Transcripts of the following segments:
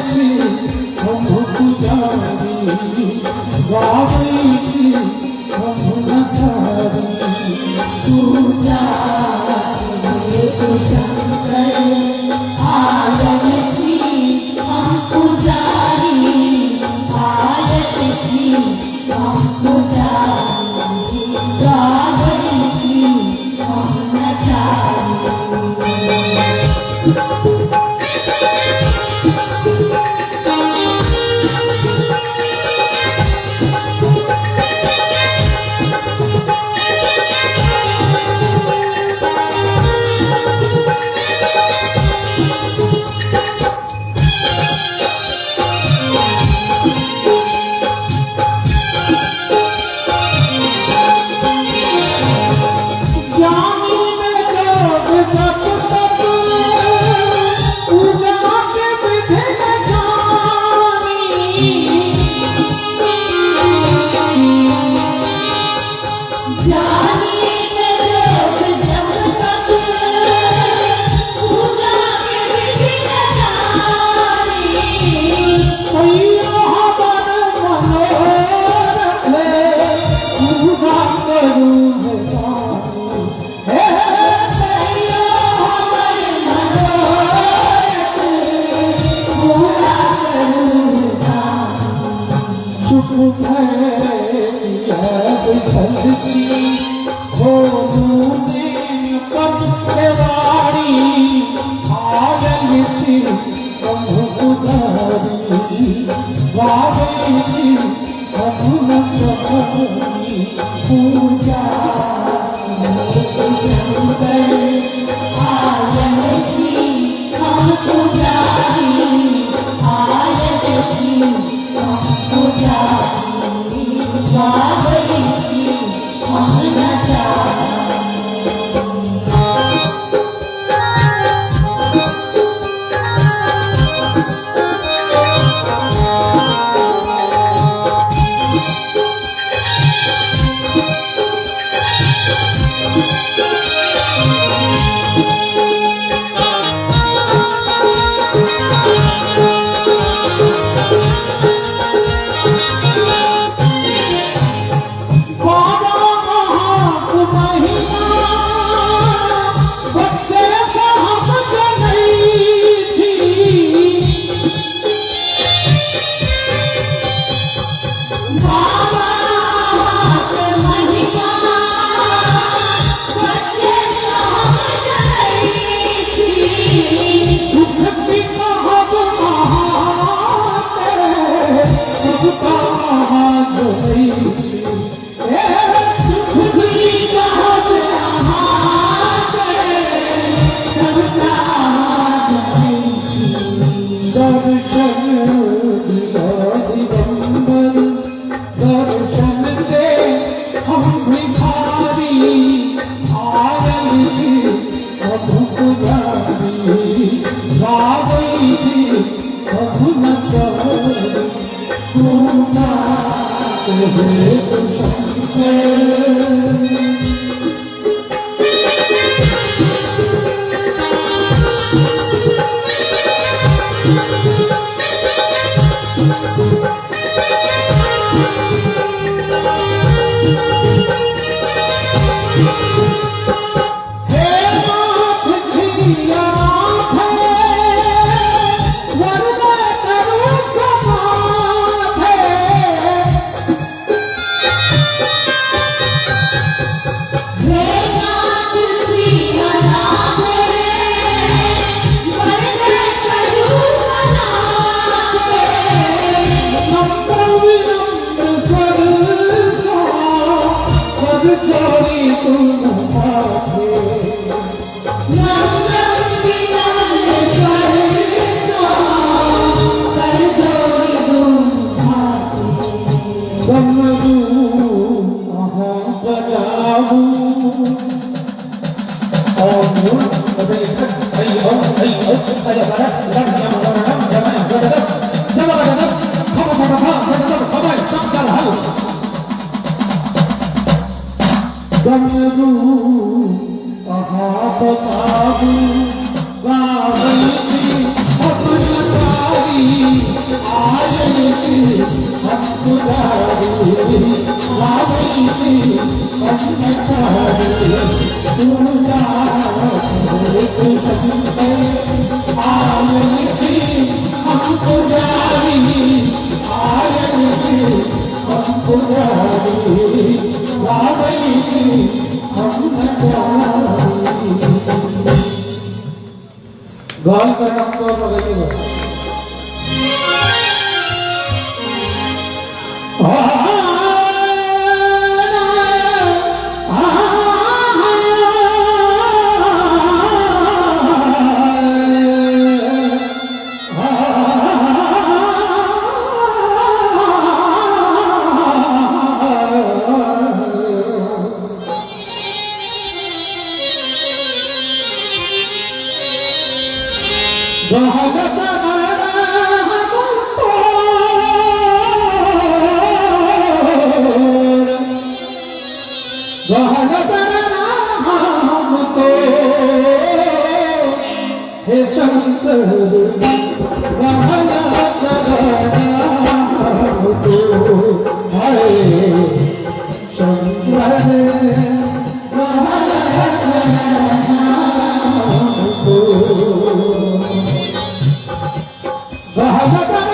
छी हम पुजारी, गाबै छी हम नचारी। पूजा हेतु शंकर आयल छी हम पुजारी, आयल छी हम पुजारी, गाबै छी हम नचारी। जानी न जोग जप तप, पूजा के विधि न जानी। जानी न जोग जप तप, पूजा के विधि न जानी। तैयो हमर मनोरथ पूरा करू हे दानी। हे तैयो हमर मनोरथ पूरा करू दानी। चुप भय बैसल छी, खोलू नैन पट केवाड़ी, आयल छी हम पुजारी, गाबै छी हम नचारी। पूजा हेतु शंकर आयल छी हम पुजारी, आयल छी हम पुजारी, गाबै छी हम नचारी। बाबा अहाँक महिमा बच्चे सँ हम जनै छी। बाबा अहाँक महिमा बच्चे सँ हम जनै छी। दुख की कहब अहाँके, सबटा अहाँ जनै छी। हे सुख की कहब अहाँके, सबटा अहाँ जनै छी। दर्शन दिअ दिगंबर, दर्शन के हम भिखारी, आयल छी हम पुजारी, गाबै छी हम नचारी। पूजा हेतु शंकर। हे नाथ छी अनाथ, वरद करू समाथे। छी हम पुजारी, लाबै छी हम नचारी। पूजा करैत शंकर, आयल छी हम पुजारी, आयल छी हम पुजारी, लाबै छी हम नचारी। गहल चरण तोर लगैले। हे शंकर, गहन चरण तो हाय, शंकर गहन चरण तो, गहन चरण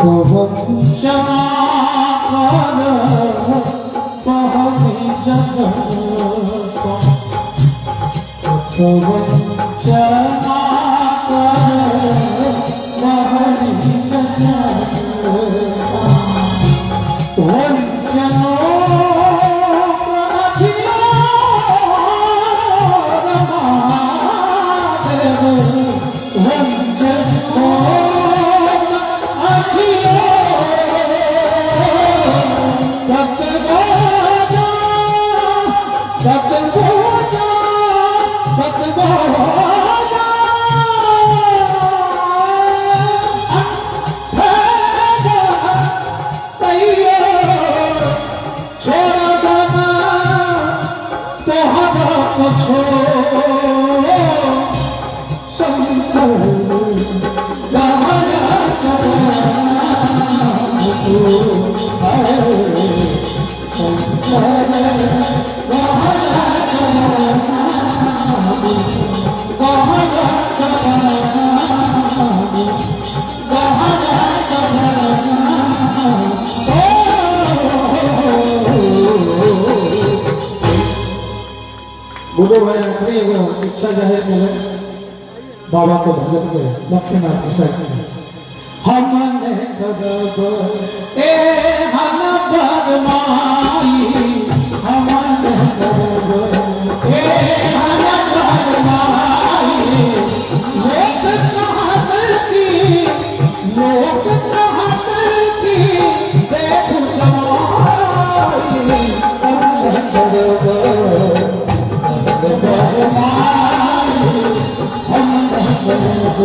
ओ शंकर गहन चरण तो। बुबो भाई आखिरी एगो इच्छा जाहिर केलक। बाबा के भजन के लक्ष्मीनाथ मिश्रा जी। हम करब ए हन बरमाई, हम करब ए हन बरमाई, लोक कहत की, लोक कहत की देखु जमाई, हम करब बरमाई, हम करब।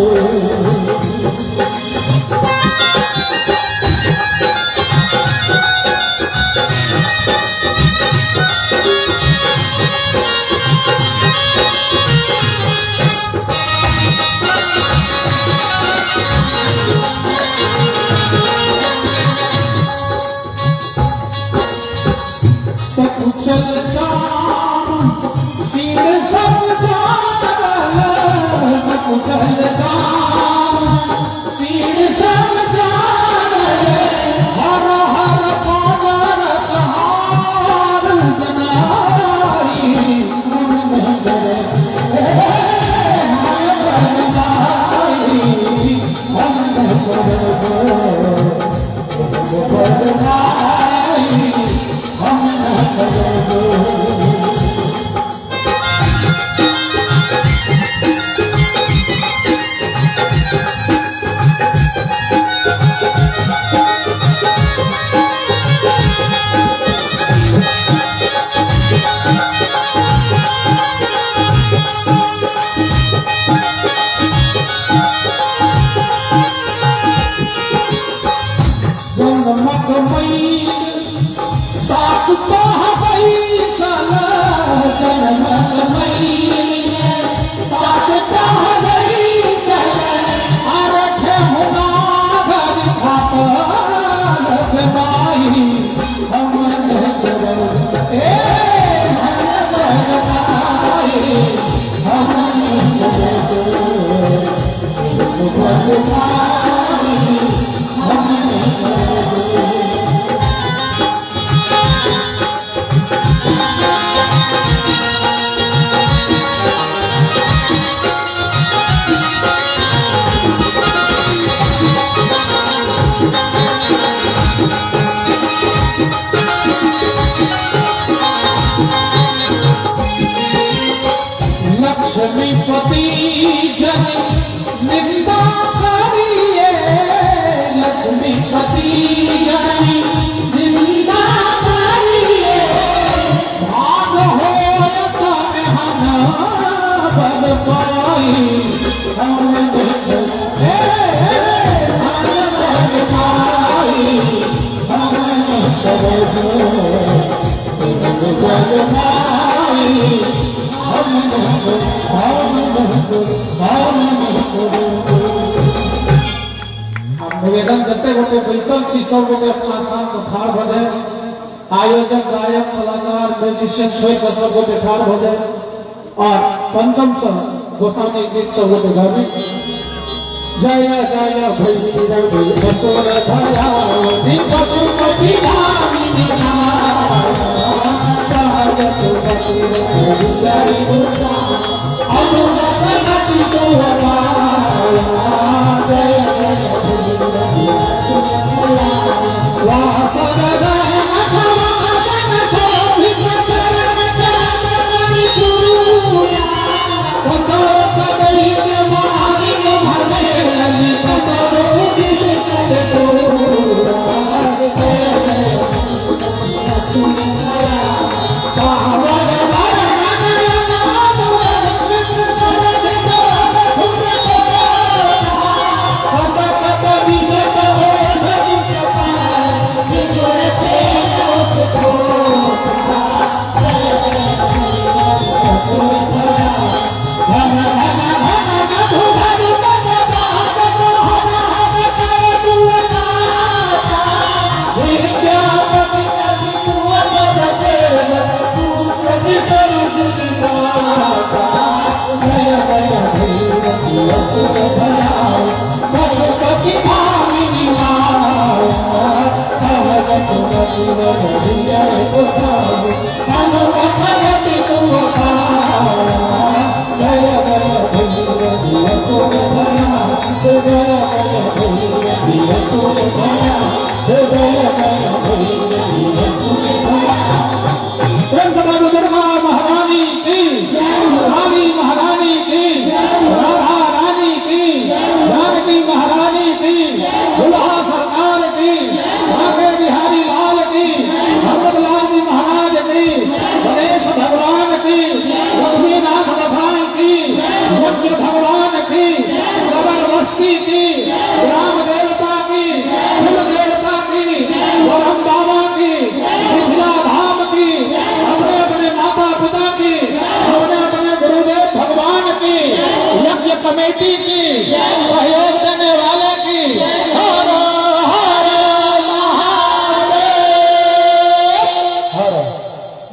सकुचल जाम सीन सब जानल, सकुचल जाम सीन सब जानल, हर हर पागर कहार जनाई, मन में करे हम हम जन्मक मैल सात तो बैसल, जन्मक मैल सात तो बैसल, अरठ हुनागर खापल माई, हम ए हम लक्ष्मीपति जन निंदा करिए, लक्ष्मीपति जन निंदा करिए, भाग होयत एहन बल पाई, हम पाई, हम बल पाई, निवेदन जते गोटे बैसल छी सब गोटे अपना स्थान पर ठाढ़ भऽ जाए। आयोजक, गायक, कलाकार, म्यूजिशियन छोड़ि कऽ सब गोटे ठाढ़ भऽ जाए और पंचम से गोसाउनी गीत सब गोटे गाबी। जय जय भैरव असुर भयाउनि पशुपति दामिनी सहज सुमति अनुमति जय जय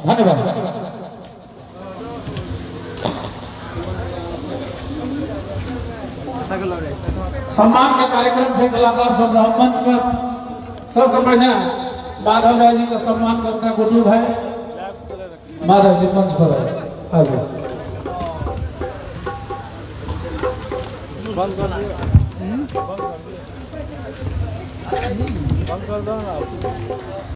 धन्यवाद। सम्मान के कार्यक्रम छै, कलाकार सब रहब मंच पर। सबसे पहिने माधव राय जी का सम्मान करता गुड्डू भाई। माधव जी मंच पर आबू। बंद कर दो ना।